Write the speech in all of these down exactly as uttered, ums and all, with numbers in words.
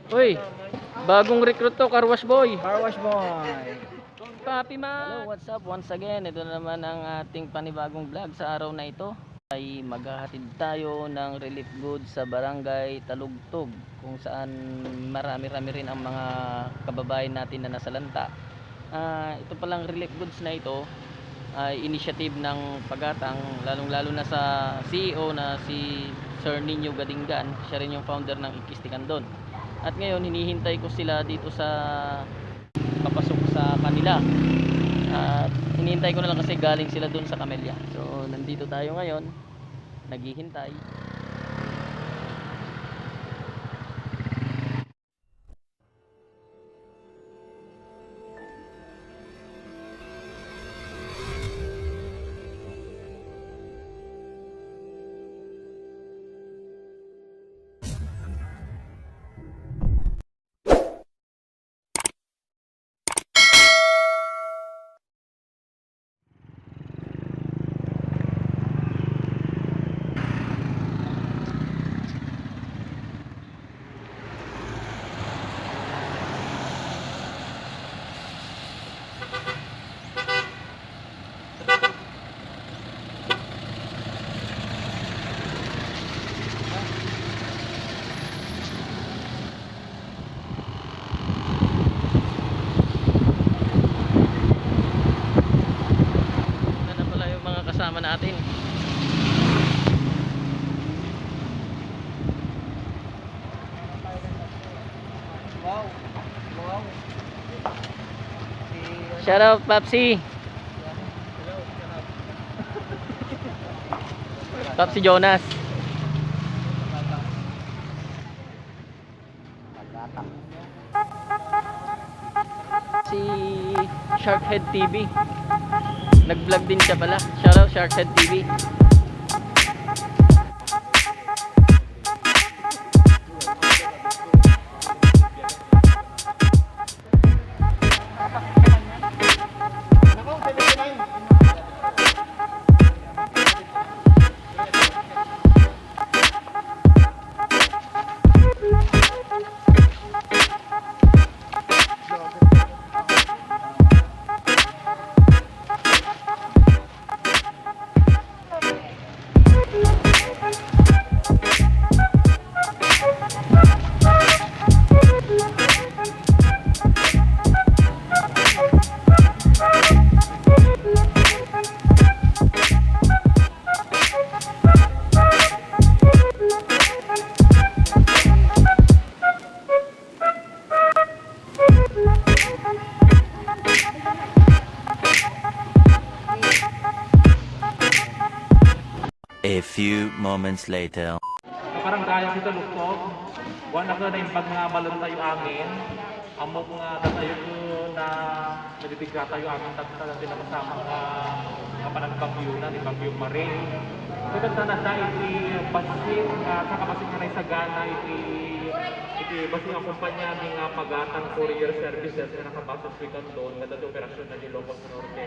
Uy, bagong recruit to, car wash boy. Car wash boy. Papi man. Hello, what's up? Once again, ito na naman ang ating panibagong vlog sa araw na ito. Ay maghahatid tayo ng relief goods sa Barangay Talugtog, kung saan marami-rami rin ang mga kababayan natin na nasalanta. Ah, ito palang relief goods na ito ay initiative ng Pagatang, lalong-lalo na sa C E O na si Sir Nino Gadingan. Siya rin yung founder ng Ikis Tikandon. At ngayon, hinihintay ko sila dito sa papasok sa kanila. At hinihintay ko na lang kasi galing sila dun sa Camellia. So, nandito tayo ngayon. Naghihintay. Ito na pala yung mga kasama natin. Wow. Wow. Si, ano, shout out, Papsi. Hello, shout out. Papsi Jonas. Si Sharkhead T V. Nag-vlog din siya pala. Shout out, Sharkhead T V. A few moments later. Kaparangayan, dita Lugtog, wen a naimbag nga balentayo amin, ammok nga datayo na nabibigatayo amin dagiti napasamak nga, nga panagbagyona ni Bagyo Marie. Ket adda iti bassit nga, saan ka bassit nga naisagana iti, iti bassit nga kumpania mi nga Pagatang Courier Services nga nakabase iti Candon, nga adda ti operasyon na di Ilocos Norte,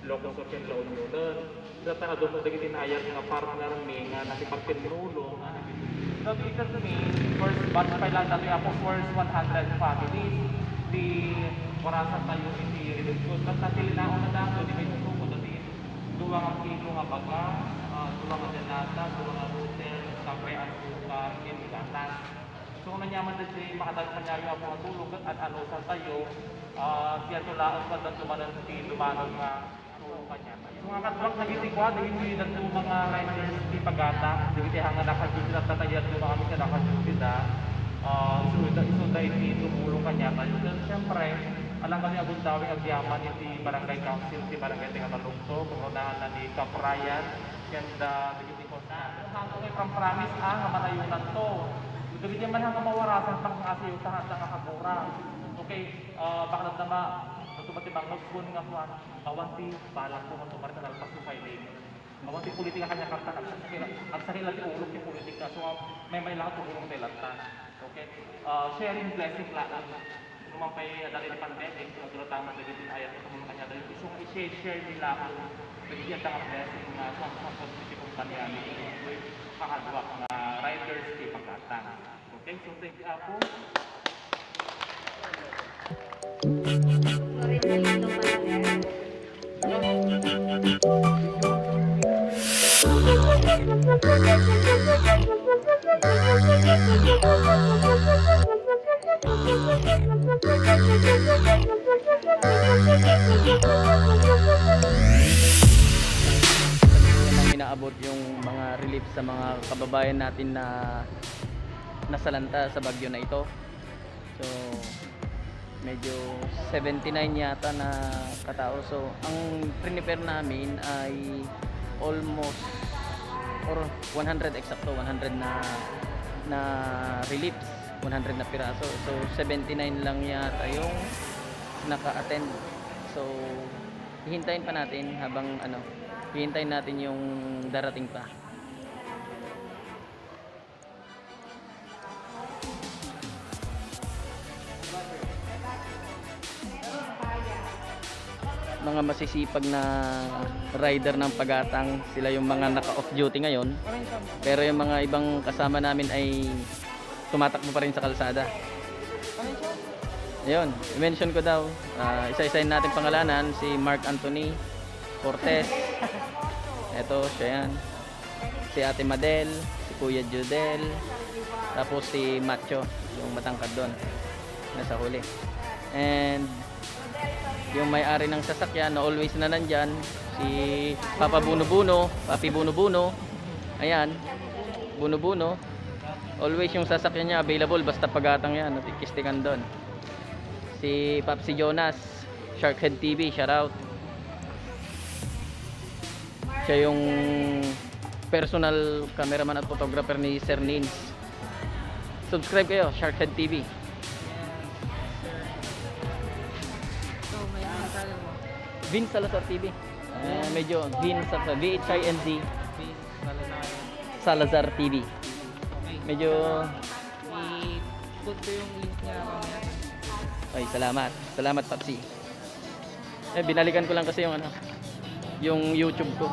Ilocos Sur ken La Union. Ket adda dagiti naayat nga partner mi nga nakipagtinnulong. Dagiti first batch pay laeng dagiti apo, first one hundred families ti warasatayo iti relief goods. Ket nati linawna dagiti may susuko, dagiti dua nga kilo nga baga, ah, dua nga de lata, dua nga router, kape, asukar, ken gatas. So, ania man dagiti makadagiti paniayo a mga tulong ket ad-anusartayo, ah, siya to laeng ket adda manen ti dumano nga tulong kaniatayo. So, nga kaduak dagiti kua, dagiti dadduma nga riders ti Pagatang, dagiti haan nga naka-duty, adda tayo dadduma nga naka-duty da, ah, isu da, isu da iti tumulong kaniatayo. Ket siyempre, alangan nga agundaway agyaman iti Barangay Council ti Barangay ti Katalugtog, pangunahan na ni Kap Ryan, ken da, dagiti Hato nga iprampramis a nga manayonanto. Dagiti man nga mawarasan, pangngasiw ta nga kagura. Okay, ah, bakla ta ma-, tumati mangusbon nga kuan, awan ti balak ko nga tumari ta nalpas ko filing. Awan ti politika kanya karta, agsakit, agsakit lang ti ulo ti politika. So, may, may lang tumulong tayo lang ta. Okay? Ah, sharing blessing lang. No man pay adda ti pandemic, nagduratan dagiti ayat nga tumulong kaniatayo. Isu nga i-share-share nila ang dagiti adda nga blessing nga sumangsangkot iti kompania ni Indoy, kakaduak nga riders ti Pagatang. Okay, so thank you, Apo. Inaabot yung mga relief sa mga kababayan natin na nasalanta sa bagyo na ito. So, medyo seventy-nine yata na katao. So, ang prepare namin ay almost or one hundred, eksakto, one hundred na, na reliefs, one hundred na piraso. So, seventy-nine lang yata yung naka-attend. So, hihintayin pa natin habang ano, hihintayin natin yung darating pa. Mga masisipag na rider ng Pagatang, sila yung mga naka-off duty ngayon. Pero yung mga ibang kasama namin ay tumatakbo pa rin sa kalsada. Ayun, i-mention ko daw. Ah, isa-isahin natin pangalanan, si Mark Anthony Cortez. Eto, siya yan. Si Ate Madel, si Kuya Judel, tapos si Macho, yung matangkad doon. Nasa huli. And yung may-ari ng sasakyan na always na nandyan, si Papa Buno Buno, Papi Buno Buno. Ayan, Buno Buno. Always yung sasakyan niya available, basta Pagatang yan, at ikistikan doon. Si Papsi Jonas, Sharkhead T V, shout out. Siya yung personal cameraman at photographer ni Sir Nins. Subscribe kayo, Sharkhead T V. So, may ano tayo mo? Vince Salazar T V. Eh, medyo Vince Salazar, V H I N Z. Vince Salazar. Salazar T V. Okay. Medyo I-put ko yung link niya mamaya. Ay, salamat. Salamat, Papsi. Eh, binalikan ko lang kasi yung ano, yung YouTube ko.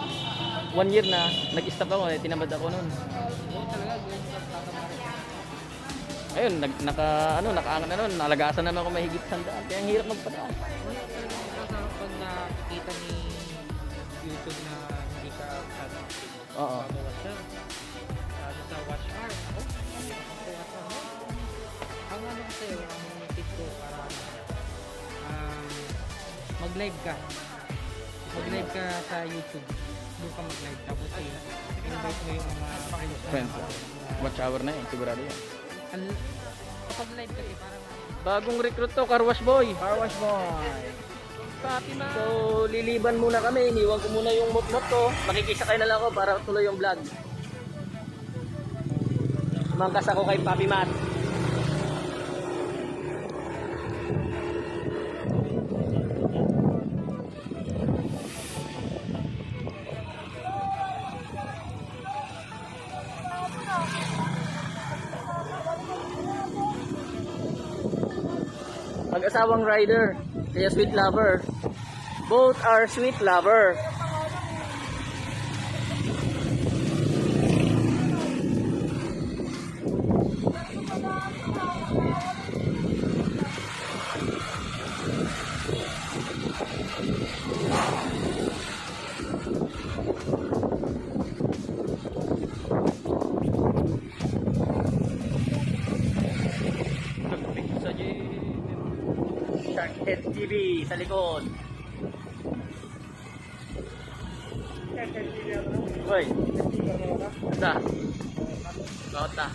One year na, nag-stop ako, eh, tinamad ako noon. Oo, talaga, ganyan ka, tatamad. Ayun, nag-, naka, ano, nakaangat na noon, nalagasan naman ako mahigit sandaan. Kaya ang hirap magpataas. Wala talaga, pag nakikita ni YouTube na hindi ka masyadong active. Oo. Bago watch hour. Bago sa watch hour. Oh, ang hirap ang kuha sa ano. Ang ano kasi, ang tip ko para, um, mag-live ka. Mag-live ka sa YouTube. Doon ka mag-live. Tapos i-invite mo yung mga friends mo. Friends. Watch hour na yun, sigurado yan. Ang, kapag live kasi, parang bagong recruit to, car wash boy. Car wash boy. Papi Mat. So, liliban muna kami. Iniwan ko muna yung motmot ko. Makikisakay na lang ako para tuloy yung vlog. Mangkas ako kay Papi Mat. Mag-asawang rider, kaya sweet lover. Both are sweet lover. Sa Sharkhead T V sa likod. Hoy. Asa? Laot na.